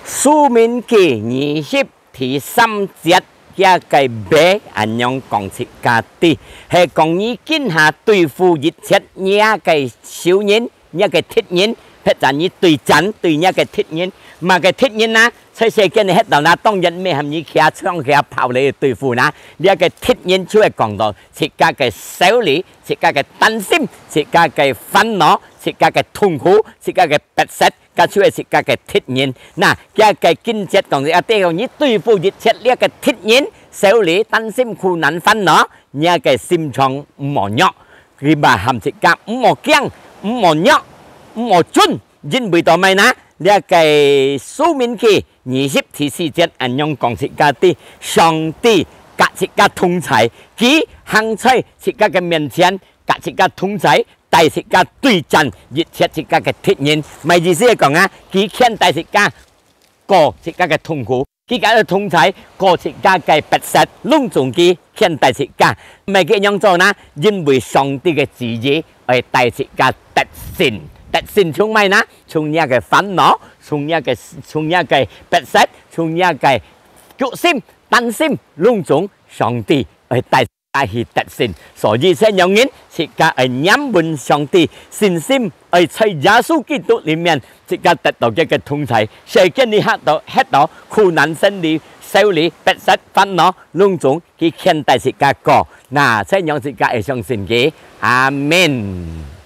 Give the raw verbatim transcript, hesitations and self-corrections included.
申命記二十第三節，佢个話恁樣講自家知，係講你今下對付一切你个仇人，你个敵人，或者你對戰對你个敵人，麼个敵人啊？在世間裡歇到那，當然毋係喊你徛、唱、徛、跑來對付那。你个敵人就係講到自家个愁慮、自家个擔心、自家个煩惱、自家个痛苦、自家个迫切， 該就係自家个敵人。那，佢个經節講，啊，對哦，你對付一切這个敵人，愁慮、擔心、苦難、煩惱，你个心腸毋好弱。佢嘛喊自家毋好驚，毋好弱，毋好顫，因為到麼个呢？這个申命記二十第四節恁樣講自家知，上帝佮自家同在，佢行在自家个面前，佮自家同在， 帶自家對戰一切自家个敵人。麼个意思係講啊？佢牽帶自家過自家个痛苦，佢佮佢同在，過自家个迫切，攏總佢牽帶自家。麼个佢恁樣做呢？因為上帝个旨意愛帶自家得勝。得勝從麼个呢？從你个煩惱，從你个，從你个迫切，從你个決心、擔心，攏總上帝愛帶 帶去得勝。所以，這樣人自家愛黏穩上帝，信心愛在耶穌基督裡面，自家得到佢个同在。世間裡歇到，歇到苦難、勝利、愁慮、迫切、煩惱，攏總佢牽帶自家過。那，這樣自家愛相信佢。阿們。